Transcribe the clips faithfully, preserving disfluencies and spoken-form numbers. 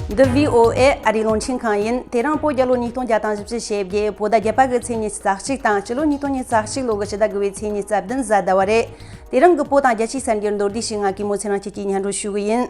འདི་བྷི་ཨོ་ཨེ་ཨ་རིའི་རླུང་འཕྲིན་ཁང་ཡིན། དེ་རིང་བོད་རྒྱལ་ལོ་ཉིས་སྟོང་བརྒྱ་དང་བཞི་བཅུ་ཞེ་བརྒྱད། བོད་ཟླ་བརྒྱད་པ་གི་ཚེས་ཉི་ཤུ་རྩ་གཅིག་དང་། སྤྱི་ལོ་ཉིས་སྟོང་ཉི་ཤུ་རྩ་གཅིག་ལོ་གི་ཕྱི་ཟླ་དགུ་པའི་ཚེས་ཉི་ཤུ་རྩ་བདུན་གཟའ་ཟླ་བ་རེད། དེ་རིང་གི་བོད་དང་རྒྱལ་སྤྱིའི་གསར་འགྱུར་མདོར་བསྡུས་ཤིག་ང་གུས་མོ་ཚེ་རིང་སྐྱིད་ཀྱིས་སྙན་སྒྲོན་ཞུ་གི་ཡིན།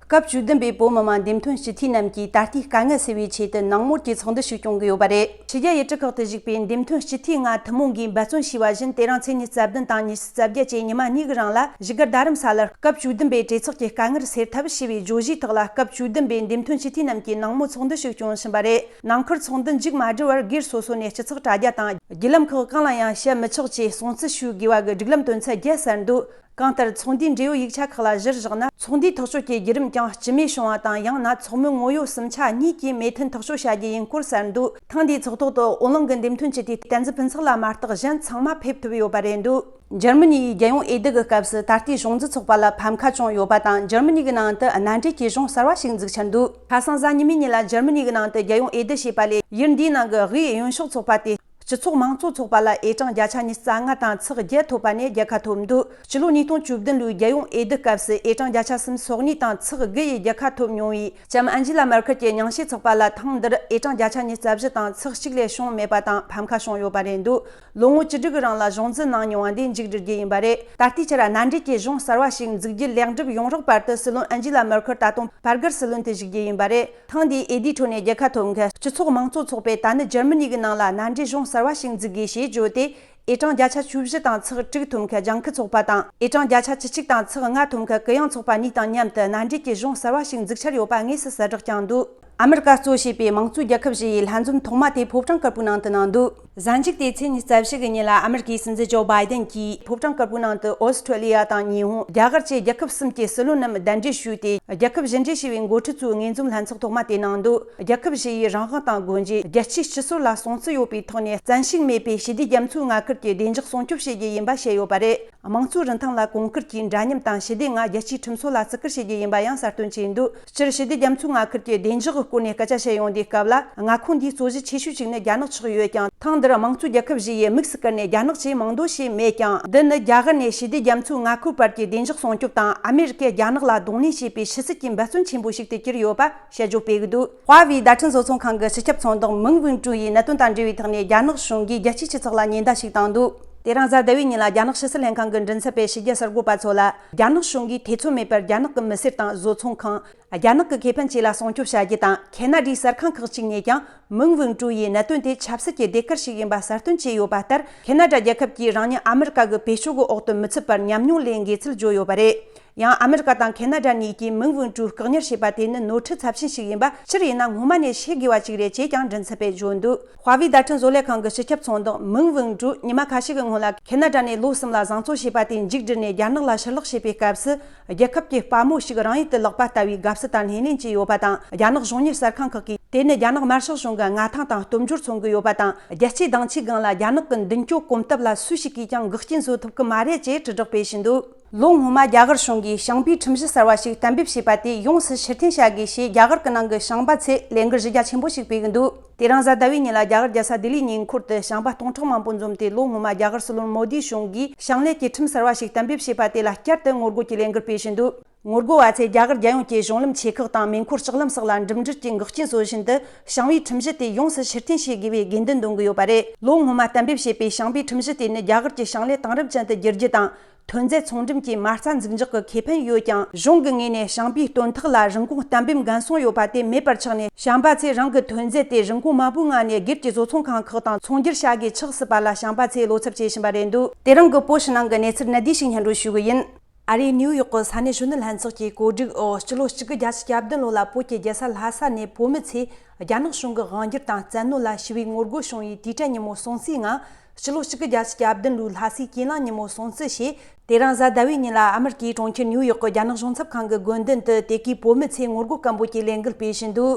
སྐབས་བཅུ་བདུན་པའི་བོད་མི་མང་འདེམས་ཐོན་སྤྱི་འཐུས་རྣམས་ཀྱིས་ད་ལྟའི་དཀའ་ངལ་སེལ་བའི་ཆེད་དུ་ནང་མོལ་གྱི་ཚོགས་འདུ་ཞིག་སྐྱོང་གི་ཡོད་པ་རེད། ཕྱི་རྒྱལ་ཡུལ་གྲུ་ཁག་ཏུ་བཞུགས་པའི་འདེམས་ཐོན་སྤྱི་འཐུས་ལྔ་ཐུན་མོང་གིས་འབད་བརྩོན་བྱས་པ་བཞིན། དེ་རིང་ཚེས་ཉི་ཤུ་རྩ་བདུན་དང་ཉི་ཤུ་རྩ་བརྒྱད་བཅས་ཉི་མ་གཉིས་ཀྱི་རིང་ལ་བཞུགས་སྒར་རྡ་རམ་ས་ལར་སྐབས་བཅུ་བདུན་པའི་གྲོས་ཚོགས་ཀྱི་དཀའ་ངལ་སེལ་ཐབས་ཞེས་པའི་བརྗོད་གཞིའི་ཐོག་ལ། སྐབས་བཅུ་བདུན་པའི་འདེམས་ཐོན་སྤྱི་འཐུས་རྣམས་ཀྱིས་ནང་མོལ་ཚོགས་འདུ་ཞིག་སྐྱོང་བཞིན་པ་རེད། ནང་ཁུལ་ཚོགས་འདུ་མཇུག་མ་སྒྲིལ་བར་སྒེར་སོ་སོ་ནས་སྤྱི་ཚོགས་དྲ་རྒྱ་དང་བརྒྱུད་ལམ་ཁག་གང་ལ་ཡང་བཤད་མི་ཆོག་ཅེས་སྲུང་བརྩི་ཞུ་དགོས་པ་གི་སྒྲིག་ལམ་དོན་ཚན་བརྒྱད་གསལ་འདུག་གང་ལྟར་ཚོགས་འདུའི་འབྲེལ་ཡོད་ཡིག་ཆ་ཁག་ལ་གཞིར་བཞག་ན། ཚོགས་འདུའི་ཐག་གཅོད་ཀྱི་བརྒྱུད་རིམ་ཀྱང་སྤྱི་མོས་བྱུང་བ་དང་། ཡང་ན་ཚོགས་མི་ངོ་ཡོད་གསུམ་ཆ་གཉིས་ཀྱིས་མོས་མཐུན་ཐག་གཅོད་བྱ་རྒྱུ་ཡིན་སྐོར་གསལ་འདུག་ཐེངས་འདིའི་ཚོགས་ཐོག་ཏུ་ཨོ་གླིང་གི་འདེམས་ཐོན་སྤྱི་འཐུས་བསྟན་འཛིན་ཕུན་ཚོགས་ལགས་མ་གཏོགས་གཞན་ཚང་མ་ཕེབས་ཐུབ་ཡོད་པ་རེད་འདུག་འཇར་མ་ནི་ཡི་རྒྱལ་ཡོངས་འོས་བསྡུ་གི་སྐབས་སུ་ད་ལྟའི་གཞུང་འཛིན་ཚོགས་པ་ལ་ཕམ་ཁ་བྱུང་ཡོད་པ་དང་། འཇར་མ་ནི་གི་ནང་དུ་མནའ་འབྲེལ་གྱི་གཞུང་གསར་བ་ཞིག་འཛུགས་འཆར་འདུག་ཁ་སང་གཟའ་ཉི་མའི་ཉིན་ལ་འཇར་མ་ནི་གི་ནང་དུ་རྒྱལ་ཡོངས་འོས་བསྡུ་བྱས་པ་ལས། ཡུལ་འདིའི་ནང་གི་དབུས་གཡོན་ཕྱོགས་ཚོགས་པ་སྟེ། སྤྱི་ཚོགས་དམངས་གཙོ་ཚོགས་པ་ལ་ཨེ་གྲངས་བརྒྱ་ཆ་ཉི་ཤུ་རྩ་ལྔ་དང་ཚེག་བརྒྱད་ཐོབ་པ་ནས་རྒྱལ་ཁ་ཐོབ་འདུག་སྤྱི་ལོ་ཉིས་སྟོང་བཅུ་བདུན་ལོའི་རྒྱལ་ཡོངས་འོས་བསྡུ་སྐབས་སུ་ཨེ་གྲངས་བརྒྱ་ཆ་སུམ་ཅུ་སོ་གཉིས་དང་ཚེག་དགུ་ཡིས་རྒྱལ་ཁ་ཐོབ་མྱོང་བའི་ལྕམ་ཨན་ཇི་ལ་མར་ཁེལ་གྱི་མྱང་ཤས་ཚོགས་པ་ལ་ཐེངས་འདིར་ཨེ་གྲངས་བརྒྱ་ཆ་ཉི་ཤུ་རྩ་བཞི་དང་ཚེག་གཅིག་ལས་བྱུང་མེད་པ་དང་ཕམ་ཁ་བྱུང་ཡོད་པ་རེད་འདུག་ལོ་ངོ་བཅུ་དྲུག་གི་རིང་ལ་གཞུང་འཛིན་གནང་མྱོང་བ་འདི་མཇུག་སྒྲིལ་རྒྱུ་ཡིན་པ་རེད། ད་ལྟའི་ཆར་མནའ་འབྲེལ་གྱི་གཞུང་གསར་བ་ཞིག་འཛུགས་རྒྱུ་ལེགས་འགྲུབ་ཡོང་རོགས་བར་དུ། སྲིད་བློན་ཨན་ཇི་ལ་མར་ཁེལ་ད་དུང་བར་སྒར་སྲིད་བློན་དུ་བཞུགས་རྒྱུ་ཡིན་པ་རེད། ཐེངས་འདིའི་འོས་བསྡུའི་ཁྲོད་ནས་རྒྱལ་ཁ་ཐོབ་མཁན་སྤྱི་ཚོགས་དམངས་གཙོ་ཚོགས་པས་ད་ནི་འཇར་མ་ནི་གི་ནང་ལ་མནའ་འབྲེལ་གཞུང་གསར་བ་ཞིག་འཛུགས་དགོས་ཞེས་བརྗོད་དེ། ཨེ་གྲངས་བརྒྱ་ཆ་བཅུ་བཞི་དང་ཚེག་དྲུག་ཐོབ་མཁན་ལྗང་ཁུ་ཚོགས་པ་དང་། ཨེ་གྲངས་བརྒྱ་ཆ་བཅུ་གཅིག་དང་ཚེག་ལྔ་ཐོབ་མཁན་གུ་ཡངས་ཚོགས་པ་གཉིས་དང་མཉམ་དུ་མནའ་འབྲེལ་གྱི་གཞུང་གསར་བ་ཞིག་འཛུགས་འཆར་ཡོད་པ་དངོས་སུ་གསལ་བསྒྲགས་བསྐྱངས་འདུག་ཨ་མི་རི་ཀ་གཙོ་བྱས་པའི་དམངས་གཙོའི་རྒྱལ་ཁབ་བཞི་ཡི་ལྷན་འཛོམས་ཐོག་མ་དེ་ཕོ་བྲང་དཀར་པོའི་ནང་དུ་གནང་འདུག་གཟའ་མཇུག་སྟེ་ཚེས་ཉི་ཤུ་རྩ་བཞི་གི་ཉིན་ལ་ཨ་མི་རི་ཀའི་སྲིད་འཛིན་ཇོ་བྷའི་ཏན་གྱིས་ཕོ་བྲང་དཀར་པོའི་ནང་དུ་ཨོ་སི་ཁྲུ་ལི་ཡ་དང་ཉི་ཧོང་། རྒྱ་གར་བཅས་རྒྱལ་ཁབ་གསུམ་གྱི་སྲིད་བློན་རྣམས་གདན་འདྲེན་ཞུས་ཏེ། རྒྱལ་ཁབ་བཞི་འདྲེས་བྱས་པའི་འགོ་ཁྲིད་ཚོའི་ངོས་འཛོམས་ལྷན་ཚོགས་ཐོག་མ་དེ་གནང་འདུག་རྒྱལ་ཁབ་བཞི་ཡི་རང་དབང་དང་སྒོ་འབྱེད། རྒྱལ་སྤྱིའི་སྤྱི་ཟུར་ལ་སྲུང་བརྩི་ཡོད་པའི་ཐོག་ནས། བཙན་ཤུགས་མེད་པའི་ཞི་བདེ་རྒྱ་མཚོའི་མངའ་ཁུལ་གྱི་བདེ་འཇགས་སྲུང་སྐྱོབ་བྱེད་རྒྱུ་ཡིན་པ་བཤད་ཡོད་པ་རེད། དམངས་གཙོའི་རིན་ཐང་ལ་གོང་བཀུར་གྱིས། འདྲ་མཉམ་དང་ཞི་བདེ་ལྔ་རྒྱལ་སྤྱིའི་ཁྲིམས་སྲོལ་ལ་བརྩི་བཀུར་བྱེད་རྒྱུ་ཡིན་པ་ཡང་གསལ་སྟོན་བྱས་འདུག་སྤྱིར་ཞི་བདེ་རྒྱ་མཚོའི་མངའ་ཁུལ་གྱི་བདེ་འཇགས་ཀྱི་སྐོར་ནས་སྐད་ཆ་བཤད་ཡོང་དུས་སྐབས་ལ། མངའ་ཁོངས་འདིའི་རྩོད་གཞི་ཆེ་ཤོས་ཤིག་ནི་རྒྱ་ནག་ཆགས་ཡོད་ཀྱང་། ཐེངས་འདིར་དམངས་གཙོའི་རྒྱལ་ཁབ་བཞི་ཡིས་དམིགས་སུ་བཀར་ནས་རྒྱ་ནག་ཅེས་མིང་འདོགས་བྱས་མེད་ཀྱང་། འདི་ནི་རྒྱ་གར་ནས་ཞི་བདེ་རྒྱ་མཚོའི་མངའ་ཁུལ་བར་གྱི་བདེ་འཇགས་སྲུང་སྐྱོབ་དང་། ཨ་མེ་རི་ཀས་རྒྱ་ནག་ལ་གདོང་ལེན་བྱེད་པའི་ཕྱི་སྲིད་ཀྱི་འབད་བརྩོན་ཆེན་པོ་ཞིག་ཏུ་གྱུར་ཡོད་པ་དཔྱད་བརྗོད་སྤེལ་གྱི་འདུག་ཧྭ་ཝེ་བརྡ་འཕྲིན་བཟོ་ཚོང་ཁང་གི་སྤྱི་ཁྱབ་ཚོང་བདག་མིང་ཝུན་ཀྲུའུ་ཡིས་གནད་དོན་དང་འབྲེལ་བའི་ཐོག་ནས་རྒྱ་ནག་གཞུང་གིས་རྒྱལ་སྤྱིའི་སྤྱི་ཚོགས་ལ་ཉེན་བརྡ་ཞིག་བཏང་འདུག་དེ་རིང་གཟའ་ཟླ་བའི་ཉིན་ལ་རྒྱ་ནག་ཕྱི་སྲིད་ལྷན་ཁང་གི་མགྲིན་ཚབ་པས་ཕྱི་རྒྱལ་གསར་འགོད་པ་ཚོ་ལ། རྒྱ་ནག་གཞུང་གིས་ཐེ་ཚོམ་མེད་པར་རྒྱ་ནག་གི་མི་སེར་དང་བཟོ་ཚོང་ཁང་། རྒྱ་ནག་གི་ཁེ་ཕན་བཅས་ལ་སྲུང་སྐྱོབ་བྱ་རྒྱུ་དང་། ཁེ་ན་ཌའི་གསར་ཁང་ཁག་ཅིག་ནས་ཀྱང་མིང་ཝུན་ཀྲུའུ་ཡིས་གནད་དོན་དེ་ཆབ་སྲིད་ཀྱི་ཟློས་གར་ཞིག་ཡིན་པ་གསལ་སྟོན་བྱས་ཡོད་པ་ལྟར། ཁེ་ན་ཌ་རྒྱལ་ཁབ་ཀྱིས་རང་ཉིད་ཨ་མི་རི་ཀ་གི་བེད་སྤྱོད་ཀྱི་འོག་ཏུ་མི་ཚུད་པར་ཉམས་མྱོང་ལེན་དགོས་ཚུལ་བརྗོད་ཡོད་པ་རེད། ཡང་ཨ་མི་རི་ཀ་དང་ཁེ་ན་ཌ་གཉིས་ཀྱིས་མིང་ཝུན་ཀྲུའུ་བཀག་ཉར་བྱས་པ་དེ་ནི་ནོར་འཁྲུལ་ཚབས་ཆེན་ཞིག་ཡིན་པ། སྤྱིར་ཡིན་ན་སྔོན་མ་ནས་ཤེས་དགོས་པ་ཞིག་རེད་ཅེས་ཀྱང་མགྲིན་ཚབ་པས་བརྗོད་འདུག་ཧྭ་ཝེ་བརྡ་འཕྲིན་བཟོ་ལས་ཁང་གི་སྤྱི་ཁྱབ་ཚོང་བདག་མིང་ཝུན་ཀྲུའུ་ཉི་མ་ཁ་ཤས་ཀྱི་སྔོན་ལ་ཁེ་ན་ཌ་ནས་ལོ་གསུམ་ལ་བཟང་བཙོན་བྱས་པ་དེ་མཇུག་བསྒྲིལ་ནས་རྒྱ་ནག་ལ་ཕྱིར་ལོག་བྱས་པའི་སྐབས་སུ། རྒྱལ་ཁབ་ཀྱི་དཔའ་མོ་ཞིག་རང་ཡུལ་དུ་ལོག་པ་ལྟ་བུའི་དགའ་བསུ་དང་སྣེ་ལེན་བྱས་ཡོད་པ་དང་། རྒྱ་ནག་གཞུང་གཉེར་གསར་ཁང་ཁག་གིས་དེ་ནི་རྒྱ་ནག་དམར་ཤོག་གཞུང་གི་མངའ་ཐང་དང་སྟོབས་འབྱོར་མཚོན་གྱི་ཡོད་པ་དང་། རྒྱལ་སྤྱིའི་དང་ཆའི་སྒང་ལ་རྒྱ་ནག་གི་མདུན་སྐྱོད་གོམ་སྟབས་ལ་སུ་ཞིག་གིས་ཀྱང་འགོག་རྐྱེན་བཟོ་ཐུབ་ཀྱི་མ་རེད་ཅེས་དྲིལ་བསྒྲགས་སྤེལ་བཞིན་འདུག་ལོ་སྔོན་མ་རྒྱ་གར་གཞུང་གིས་ཞིང་པའི་ཁྲིམས་གཞི་གསར་བ་ཞིག་གཏན་འབེབས་བྱས་པ་དེ་ཡོངས་སུ་ཕྱིར་འཐེན་བྱ་དགོས་ཞེས་རྒྱ་གར་གྱི་ནང་གི་ཞིང་པ་ཚོས་ལས་འགུལ་གཞི་རྒྱ་ཆེན་པོ་ཞིག་སྤེལ་གྱི་འདུག་དེ་རིང་གཟའ་ཟླ་བའི་ཉིན་ལ་རྒྱ་གར་རྒྱལ་ས་ལྡི་ལིའི་ཉེ་འཁོར་དུ་ཞིང་པ་སྟོང་ཕྲག་མང་པོ་འཛོམས་ཏེ། ལོ་སྔོན་མ་རྒྱ་གར་སྲིད་བློན་མོ་དིའི་གཞུང་གིས་ཞིང་ལས་ཀྱི་ཁྲིམས་གསར་བ་ཞིག་གཏན་འབེབས་བྱས་པ་དེ་ལ་བསྐྱར་དུ་ངོ་རྒོལ་གྱི་ལས་འགུལ་སྤེལ་བཞིན་འདུག་ངོ་རྒོལ་བ་ཚོས་རྒྱ་གར་རྒྱལ་ཡོངས་ཀྱི་གཞུང་ལམ་ཆེ་ཁག་དང་མེ་འཁོར་ལྕགས་ལམ་སོགས་ལ་འགྲིམ་འགྲུལ་གྱི་འགོག་རྐྱེན་བཟོ་བཞིན་དུ། ཞིང་པའི་ཁྲིམས་གཞི་དེ་ཡོངས་སུ་ཕྱིར་འཐེན་བྱེད་དགོས་པའི་དགོས་འདུན་འདོན་གྱི་ཡོད་པ་རེད། ལོ་སྔོན་མ་གཏན་འབེབས་བྱས་པའི་ཞིང་པའི་ཁྲིམས་གཞི་དེ་ནི་རྒྱ་གར་གྱི་ཞིང་ལས་དེང་རབས་ཅན་དུ་བསྒྱུར་རྒྱུ་དང་། ཐོན་རྫས་ཚོང་འགྲེམས་ཀྱི་མ་རྩ་འཛུགས་འཇོག་གི་ཁེ་ཕན་ཡོད་ཀྱང་། གཞུང་གི་ངོས་ནས་ཞིང་པའི་སྟོན་ཐོག་ལ་རིན་གོང་གཏན་འབེབས་འགན་སྲུང་ཡོད་པ་དེ་མེད་པར་ཆགས་ནས། ཞིང་པ་ཚོས་རང་གི་ཐོན་རྫས་དེ་རིན་གོང་དམའ་པོའི་ངང་ནས་སྒེར་གྱི་བཟོ་ཚོང་ཁང་ཁག་དང་ཚོང་སྒྱུར་བྱ་དགོས་ཆགས་སྲིད་པ་ལ་ཞིང་པ་ཚོས་བློ་འཚབ་བྱེད་བཞིན་པ་རེད་འདུག་དེ་རིང་གི་བོད་ཕྱི་ནང་གི་གནས་ཚུལ་གནད་བསྡུས་ཤིག་སྙན་སྒྲོན་ཞུ་གི་ཡིན། ཨ་རིའི་ནིའུ་ཡོག་གི་ས་གནས་གཞོན་ནུ་ལྷན་ཚོགས་ཀྱི་གོ་སྒྲིག་འོག་སྤྱི་ལོ་གཅིག་དགུ་བརྒྱད་ཅུ་གྱ་བདུན་ལོ་ལ་བོད་ཀྱི་རྒྱལ་ས་ལྷ་ས་ནས་བོད་མི་ཚོས་རྒྱ་ནག་གཞུང་གི་དབང་སྒྱུར་དང་བཙན་གནོན་ལ་ཞི་བའི་ངོ་རྒོལ་བྱུང་བའི་དུས་དྲན་ཉིན་མོ་སྲུང་བརྩིའི་ངང་། སྤྱི་ལོ་གཅིག་དགུ་བརྒྱད་ཅུ་གྱ་བདུན་ལོའི་ལྷ་སའི་གྱེན་ལངས་ཉིན་མོ་སྲུང་བརྩི་ཞེས། དེ་རིང་གཟའ་ཟླ་བའི་ཉིན་ལ་ཨ་མེ་རི་ཀའི་གྲོང་ཁྱེར་ནིའུ་ཡོག་གི་རྒྱ་ནག་གཞུང་ཚབ་ཁང་གི་དགོན་སྡེ་དུ་དེ་གའི་བོད་མི་ཚོས་ངོ་རྒོལ་སྐམ་པོ་གྱི་ལས་འགུལ་སྤེལ་བཞིན་འདུག་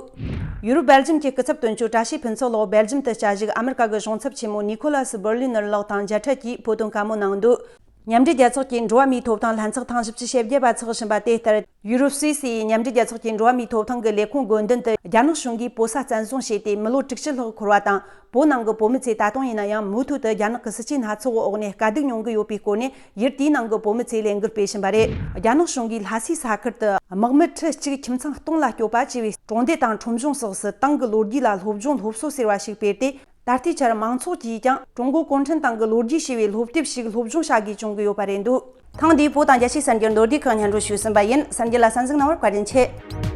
ཡུ་རོབ་སྦེལ་ཇམ་གྱི་སྐུ་ཚབ་དོན་གཅོད་བཀྲ་ཤིས་ཕུན་ཚོགས་ལགས་སྦེལ་ཇམ་དུ་བཅའ་བཞུགས་ཨ་མེ་རི་ཀ་གི་གཞུང་ཚབ་ཆེན་མོ་ནི་ཁོ་ལ་སི་སྦར་ལི་ནར་ལགས་དང་མཇལ་འཕྲད་ཀྱིས་བོད་དོན་བཀའ་མོལ་གནང་འདུག་མཉམ་འབྲེལ་རྒྱལ་ཚོགས་ཀྱི་འགྲོ་བ་མིའི་ཐོབ་ཐང་ལྷན་ཚོགས་ཐེངས་བཞི་བཅུ་ཞེ་བརྒྱད་པ་འཚོགས་བཞིན་པ་དེ་ལྟར། ཡུ་རོབ་སུད་སིའི་མཉམ་འབྲེལ་རྒྱལ་ཚོགས་ཀྱི་འགྲོ་བ་མིའི་ཐོབ་ཐང་གི་ལས་ཁུངས་འགོ་འདུན་དུ། རྒྱ་ནག་གཞུང་གིས་བོད་ས་བཙན་བཟུང་བྱས་ཏེ་མི་ལོ་དྲུག་ཅུ་ལྷག་འཁོར་བ་དང་། བོད་ནང་གི་བོད་མི་ཚོས་ད་དུང་ཡིན་ན་ཡང་མུ་མཐུད་དུ་རྒྱ་ནག་གི་སྲིད་ཇུས་སྣ་ཚོགས་འོག་ནས་དཀའ་སྡུག་མྱོང་གི་ཡོད་པའི་སྐོར་ནས། ཡུལ་དེའི་ནང་གི་བོད་མི་ཚོས་ལས་འགུལ་སྤེལ་བཞིན་པ་རེད། རྒྱ་ནག་གཞུང་གིས་ལྷ་སའི་ས་ཁུལ་དུ་དམག་མི་ཁྲི་གཅིག་ཁྱིམ་ཚང་སྟོང་ལ་སྐྱོབ་པ་བཅས་པའི་གྲོང་སྡེ་དང་ཁྲོམ་གཞུང་སོགས་སུ་ཏང་གི་ལོ་རྒྱུས་ལ་སློབ་སྦྱོང་སློབ་གསོ་ཟེར་བ་ཞིག་སྤེལ་ཏེ། ད་ལྟའི་ཆར་མང་ཚོགས་ཀྱིས་ཀྱང་ཀྲུང་གོ་གུང་ཁྲན་ཏང་གི་ལོ་རྒྱུས་ཞེས་པའི་སློབ་དེབ་ཞིག་སློབ་སྦྱོང་བྱ་དགོས་བྱུང་གི་ཡོད་པ་རེད་འདུག། ཐེངས་འདིའི་བོད་དང་རྒྱལ་སྤྱིའི་གསར་འགྱུར་མདོར་བསྡུས་ཁག་སྙན་སྒྲོན་ཞུས་ཟིན་པ་ཡིན། གསར་འགྱུར་ལ་གསན་གཟིགས་གནང་བར་བཀའ་དྲིན་ཆེ།